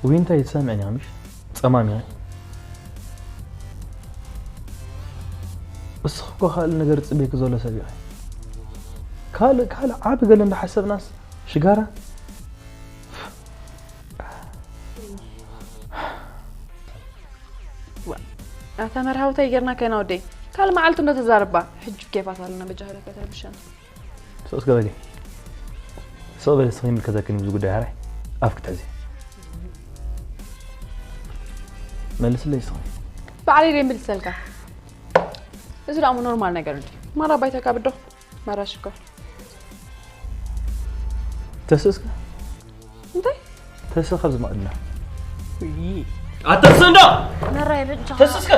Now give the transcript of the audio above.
ወይ እንታይ ትሰምዕን ኢኻ ምሽ? ጸማም ኢኻ። እስኺ እኮ ካልእ ነገር ዝጽበየኪ ዘሎ ሰብ ኢኻ። ካልእ ካልእ ዓቢ ገለ እንዳሓሰብናስ ሽጋራ። ኣታ መርሃውታይ ጌርና ከይና ወደይ ካልእ መዓልቲ እንዶ ተዛርባ። ሕጂ ኬፋት ኣለና በጃ ሃለካ ተረብሸና። ስቕ እስከ በሊ። ስቕ በሊ እስኺ ይምልከተክን እዩ እዚ ጉዳይ ሓራይ። ኣፍ ክትሕዚ። መልስለይ እስኺ። ባዕለይ ደይ ምልሰልካ። እዚ ደኣ ኖርማል ነገር እንዲ ማራ ባይታ ካብዶ ማራ ሽኮር። ተስእስከ እንታይ ተስእ ካብ ዝማእድና። ኣተስእ እንዶ መራይ በጃ ተስእስከ